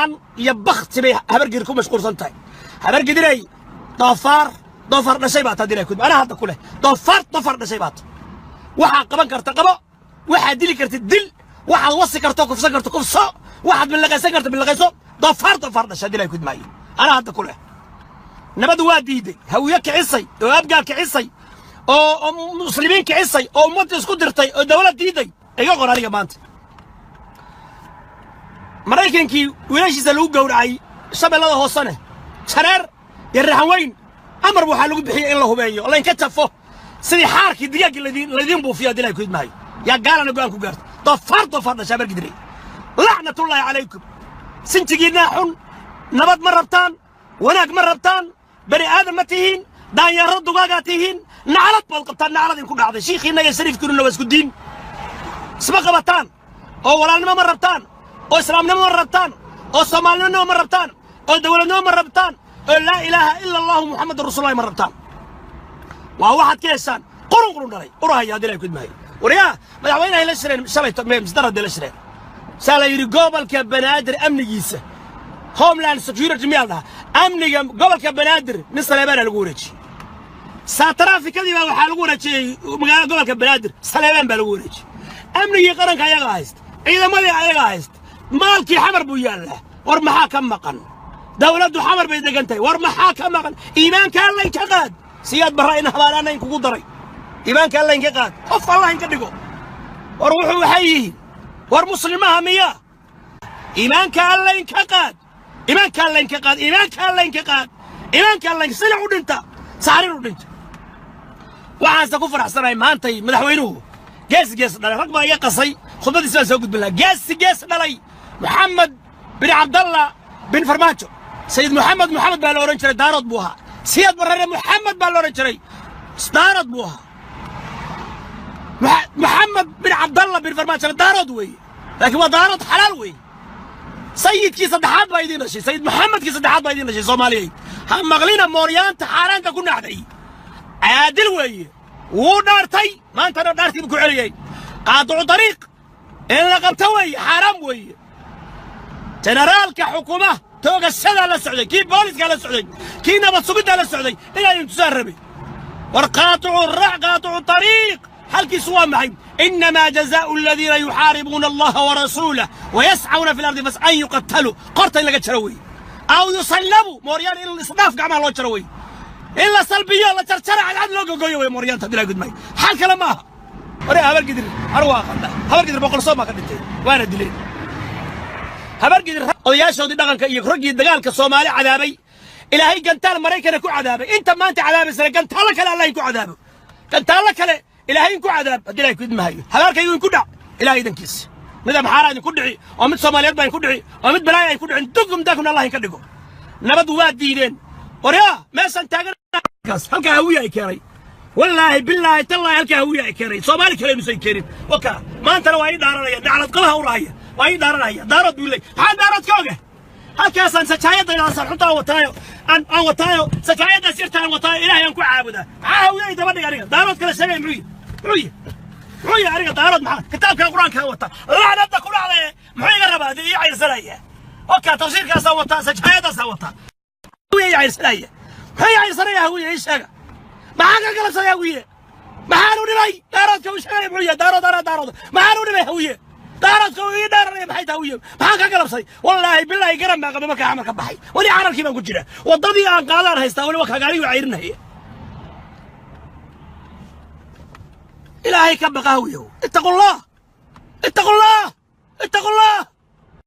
Xaaraan iyo bakti bay Habargidir ku mashquulsan tahay. Habargidiray, doofaar doofaar dhashay baa taad. Ilahay kudma anaa hadda ku leh, doofaar doofaar dhashay baa ta. Waxaad qaban karta qabo, waxaad dili kartid dil, waxaad wasi karto kufsan karto kufso, waxaad bilaqaysan karto bilaqayso. Doofaar doofaar dhashay ad ilahay kudmaayo, anaa hadda ku leh. Nabadu waa diiday. Hawiye kicisay oo Abgaal kicisay oo muslimiin kicisay oo ummadda isku dirtay oo dawlad diiday. Iga qor aniga maanta. Maraykankii wiilashiisa lagu gowracay Shabeellada Hoosene, Jareer iyo Raxan Weyn, amar waxaa lagu bixiyey in la hubeeyo, laynka jafo sidii xaarkii digaaggii laydiin buufiyo. Haddii ilahay ku idmaayo, yaa gaalana go'aan ku gaarta. Doofaar doofaar dhashaa Habargidiray, lacnatullaahi calaykum. Sinjigiinnaa xun. Nabad ma rabtaan, wanaag ma rabtaan, bani aadam ma tihiin, daanyeero dugaagaa tihiin. Naclad baad qabtaan, naclad inku dhacday. Shiikhiinna iyo shariifkiinuna waa isku diin, isma qabataan oo walaalnimo ma rabtaan oo islaamnimo ma rabtaan oo soomaalinimo ma rabtaan oo dawladnimo ma rabtaan oo laa ilaaha ila allahu Muxammadun rasuulullahi ma rabtaan. Waa waxaad ka heshaan qurun qurun dhalay urahaya. Haddii ilahay ku idmaayo, waryaa, madaxweynahay la shireen shalay, misdaradee la shireen. Saa la yidhi, gobolka Banaadir amnigiisa, Homeland Security miyaa la dhahaa, amniga gobolka Banaadir nin Saleebaana lagu wareejiyey. Saa taraafikadii baa waxaa lagu wareejiyey magaalada gobolka Banaadir, Saleebaan baa lagu wareejiyey. Amnigii qaranka ayagaa haysta, ciidamadii ayagaa haysta, maalkii Xamar buu yaallaa. War maxaa ka maqan? Dawladdu Xamar bay degan tahay. War maxaa ka maqan? Iimaanka Alla inka qaad. Siyaad Barra in habaaraana inkugu daray. Iimaanka Alla inka qaad, qof Allah inka dhigo. War wuxuu waxay yihiin, war muslimaha miyaa? Iimaanka Alla inka qaad, iimaanka Alla inka qaad, iimaanka Alla inka qaad, iimaanka Alla inka silic u dhinta, saxariir u dhinta. Waxaanse ku faraxsanahay maantay madaxweynuhu gees gees dhalay. Rag baa iga qasay, khudbadiisa baan soo gudbin lahaa. Geesi gees dhalay, Moxamed bin Cabdallah bin Farmaajo. Sayid Moxamed Moxamed baa la odhan jiray, Daarood buu ahaa. Siyaad Barrere Moxamed baa la odhan jiray, Daarood buu ahaa. Moxamed bin Cabdallah bin Farmaajona Daarood weeye, laakiin waa Daarood xalaal weeye. Sayidkii saddexaad baa idiin dhashay, Sayid Moxamedkii saddexaad baa idiin dhashay. Soomaaliyeed, ha maqlina mooryaanta xaaraanta ku nacday. Caadil weeye, wuu dhaartay, maantana dhaartii buu ku celiyey. Qaadicu dariiq in la qabto weeye, xaaraam weeye. Generaalka xukuma toogashadaa la socday, kii booliiskaa la socday, kii nabad sugiddaa la socday, inaan tusaan rabay. War qaaticu rac, qaaticu طariiq xalkiisu waa maxay? Innamaa jazaau aladiina yuxaaribuuna Allaha warasuulah wayascauna fi lardi fas an yuqataluu, qorta in laga jaro weeye, aw yusallabuu. Mooryaan in isdhaaf gacmaha loo jaro weeye, in la salbiyo, la jarjaro, cadcad loo gogoyo wey mooryaanta hadii laa gudmay. Xal kale maaha. Hore Habargidir anigu waa aqaana. Habargidir 100 soom baa ka dhintay, waana dileen. Habargidir odayaashoodii dhaqanka iyo raggii dagaalka Soomaali cadaabay, Ilaahay gantaal Maraykana ku cadaabay. Inta maanta cadaabaysana gantaallo kale Allah inku cadaabo, gantaallo kale Ilaahay inku cadaab. Haddii Ilahay ku idmahayo, habaarkaygu inku dhac Ilahay idankiisa. Mid Amxaaraa idinku dhici oo mid Soomaaliyeed baa idinku dhici oo mid balaaya idinku dhicin. Dugum dakum Allah inka dhigo. Nabad waa diideen. Waryaa, meeshaan taagan halkaa Hawiya ay keenay. Wallaahi, bilaahi, tallaahi, halkaa Hawiya ay keenay, Soomaali kale inuusan keenin. Waka maantana waa ii dhaaranaya, daclad qabaha u rahaya, waa ii dhaaranaya. Daarood buu leey. Maxaa Daarood ka oga? Halkaasaan sajaayadaydaasaan xuntaa wataayo, aan wataayo, sajaayadaas yarta aan wataayo, Ilaahay aan ku caabudaa. Maxaa Hawiya ay daba dhiga? Aniga Daarood kale sheegay muxuu yihi? Muxuu yihi? Muxuu yihi? Aniga Daarood maxaa kitaabka Qur-aankaa wata? Lacnada ku dhacdaye, muxuu iga rabaa? Dee ii cayrsanaya. Waka tafsiirkaasaan wataa, sajaayadaasaan wataa, Hawiya ii cayrsanaya. Muxuu ii cayrsanaya Hawiye? Ii sheega, maxaa ka galabsaday Hawiye? Maxaanu dhibay Daaroodka uu sheegaya? Muxuu yahay Daarood? Anaa Daarood maxaanu dhibay Hawiye? Daaroodka uu ii dhaaranaya maxay tahay? Hawiye maxaan ka galabsaday? Wallaahi, bilaahi, garan baa qabay markaa xamar ka baxay. Weli cararkii baan ku jira, waddadii aan qaadaan haystaa weli, waa kagaarigu cayrinaya. Ilaahay ka baqa, Hawiyow. Ittaqullah, ittaqullah, ittaqullah.